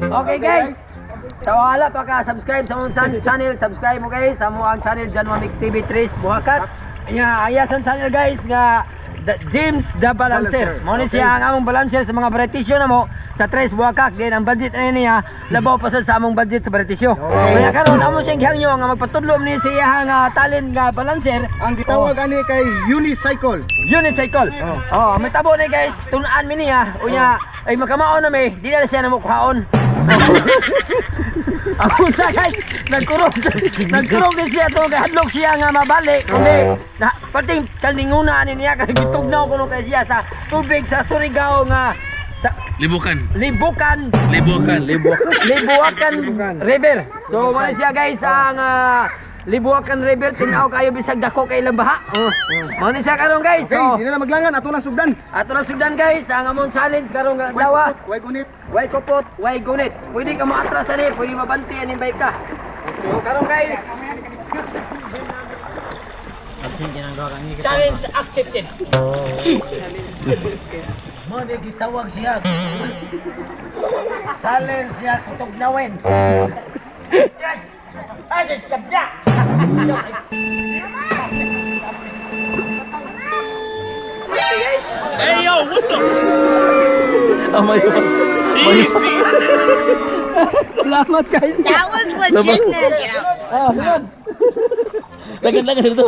Okay guys. Sa wala pa ka subscribe sa among channel, subscribe mo guys sa among channel Janwa Mix TV 3 Buhakat. Nya ayasan channel guys nga James the Balancer. Balancer. Mao ni siya ang among balancer sa mga baritisyo namo sa Tres Buhakak. Then ang budget na niya labaw pa sad sa among budget sa baritisyo. Okay. Kaya karon amo siyang gihangyo nga magpatudlo ni siya nga talent nga balancer. Ang gitawag ani kay unicycle. Unicycle. Oh. Oh, may tabo ni guys, tunaan mi niya. Unya ay makamao na mi, di na siya na kuhaon. Ako na guys, nagkurog. Nagkurog din siya to, kay hadlok siya nga mabalik. Kundi na pating kalinguna ani niya kay gitugnaw kuno kay siya sa tubig sa Surigao nga sa Libukan. Libukan. Libukan, libukan. Libuakan Libukan. River. So mao siya guys ang Libuakan River, tinaw kayo bisag dako kay ilang baha. Oh. Mao ni siya karon guys. Okay, So, di na maglangan ato nang sugdan. ato na sugdan guys, ang among challenge karong adlaw. Way gunit. Way kupot, way gunit. Pwede ka moatras ani, pwede mabanti ani bike ka. So karon guys. Challenge accepted. Mo ni gitawag siya. Challenge siya kutugnawin. Ay, sabya. Hey yo, what the? Oh my God. Easy. Salamat guys. That was legitness. Ah, sunod. Lagan, lagan dito.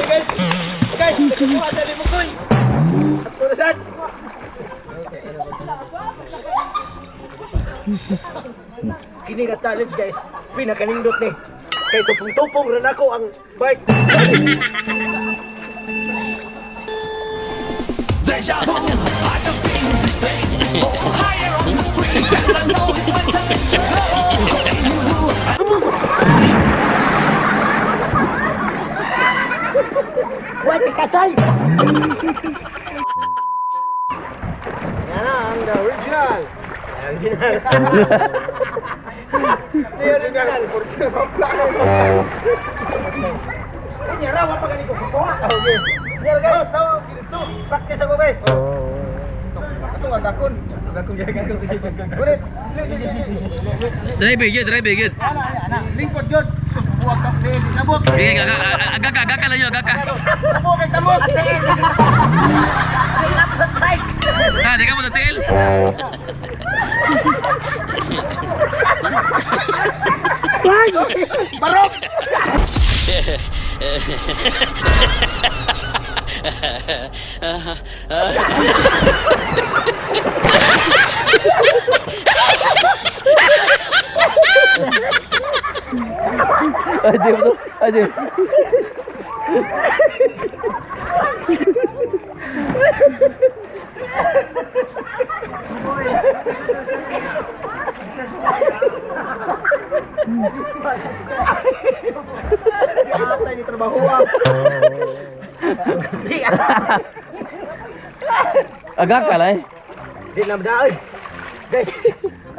Guys, guys, nagkukuha sa limukoy. Turusan. Kini nga challenge guys, pinakanindot ni. Kay tupong-tupong rin ako ang bike. Deja vu. I just been in this place before. Higher on the street, and I know it's my time to go. Way kasal. Yan na ang the original. Original. Original. Original plano. Kanya rawa pa gani ko kukuha. Okay. Yan guys, Guys, dito. practice ako guys. Ato nga dakon. Gunit. Li li li li li. Drive good, drive good. Ana ana ana. Lingkod yun. Sus buwag ka. Di kabuk. Sige, agaka, agaka lang yun, agaka. Kabuk kay kamot. Ah, di ka mo sa tail. Barok. Ay, di mo. Ay, di. Atay ni trabaho ah. Agaka lang eh. Di na madaoy. Guys,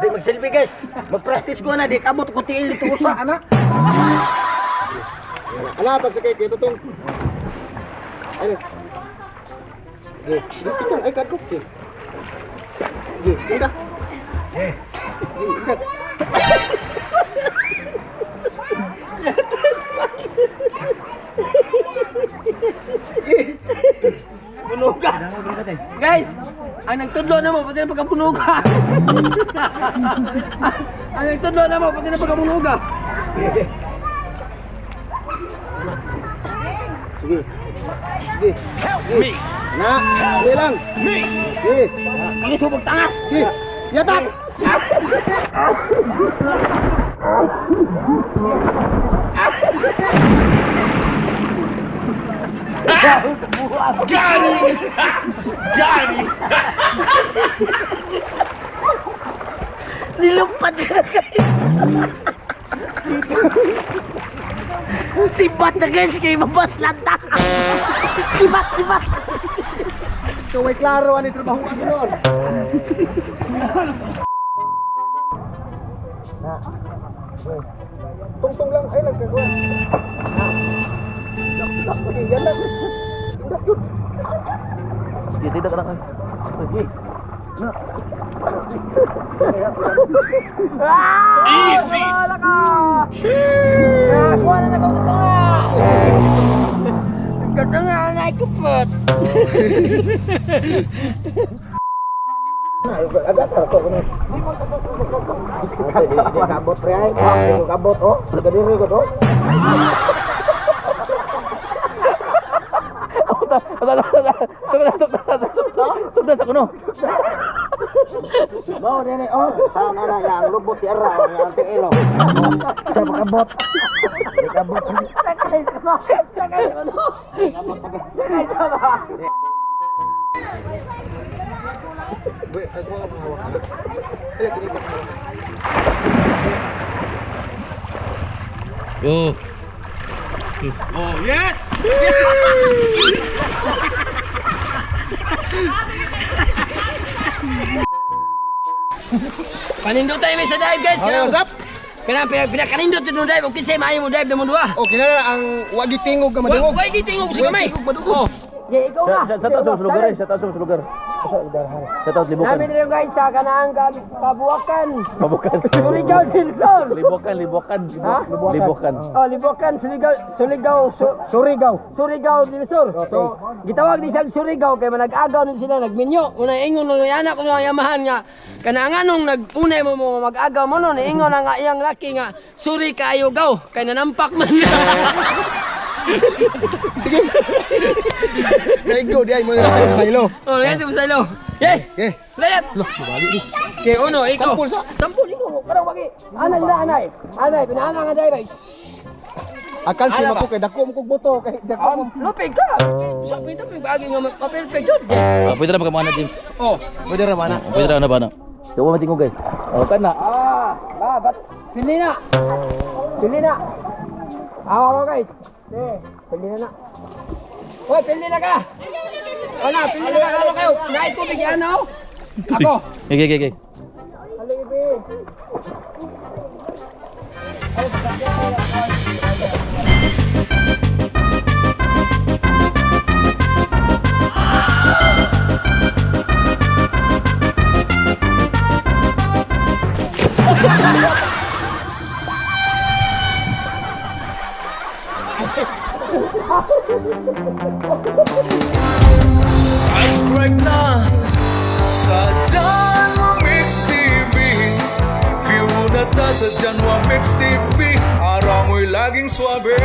di magsilbi guys. Magpractice ko na di kamot ko tiil dito usa ana. Ala pagsakay kay tutong. Ay. Ge, dito kang ay kadto. Ge. Ge, inda. Ge. Inda. Punuga. Guys, ang nagtudlo na mo pati na pagkapunuga. Ang nagtudlo na mo pati na pagkapunuga. Sige. Sige. Help me. Na, sige lang. Me. Sige. Ang subog tanga. Sige. Yatak. Got him. Got him. Nilupad na guys. Sibat na guys kay mabas lanta. Sibat, sibat. Ikaw ay klaro ani trabaho ka noon. Na. Tungtong lang ay nagkagawa. Na. Okay, yan lang. Indak yun. Dito ka lang. Sige. Easy! Wala ka! Wala na kong katunga! Katunga na ikupot! Di kabot pre ay. Di kabot oh. Kadiri ko to. Sugdan sa kuno. Mo dini oh. Sa na na yang lubot ti ara yang tiil oh. Sa kabot. Di kabot. Sakay sa ba? Sakay sa kuno! Sakay sa ba? Oh. Oh, yes! Panindot tayo may sa dive, guys! Okay, what's up? Kanang pinakanindot yung dive, okay sa'yo, maayo mo dive na mo duha. Okay na na ang wagi tingog nga madungog. Why gitingog sa kamay? Tingog madungog. Oh. Yeah, ikaw na. Sa taas sa lugar, eh. Sa taas sa lugar. Sa taas Libukan. Namin rin guys sa kanang kabuwakan. Pabukan. Surigao del Sur. Libukan, Libukan. Ha? Libukan. Oh, Libukan, Surigao, Surigao, Surigao, Surigao del Sur. So, gitawag ni siyang Surigao kay manag-agaw ni sila nagminyo. Una ingon ng anak ko nga yamahan nga kana nganong nag-unay mo mo mag-agaw mo no niingon na nga iyang laki nga suri kaayo gaw kay nanampak man. Naigo di ay mo na sa ilo. Oh, yes, sa ilo. Okay. Okay. Layat. Loh, mabali ni. Okay, uno, ikaw. Sampol sa. Sampol, ikaw. Karang wagi. Anay na, anay. Anay, pinaana nga dahil. Bay. Akal si Ano ba? mako kay dako mo kog boto kay dako mo. Lupig ka. Sabi ito, may bagay nga ma-perfect yun. Ah, pwede ra magkamana, James. Oh. Pwede ra mana. Pwede ra na ba na? Yawa matingog guys. Oh, kana. Ah, ba, bat. Pili na. Pili na. Awa mo guys. Eh, pili na na. Hoy, pili na ka. Wala, pili na ka. Kalo kayo. Naay tubig yan, oh. Ako. Okay, okay, okay. Subscribe na sa Janwa Mix TV. View na ta sa Janwa Mix TV. Araw mo'y laging swabe.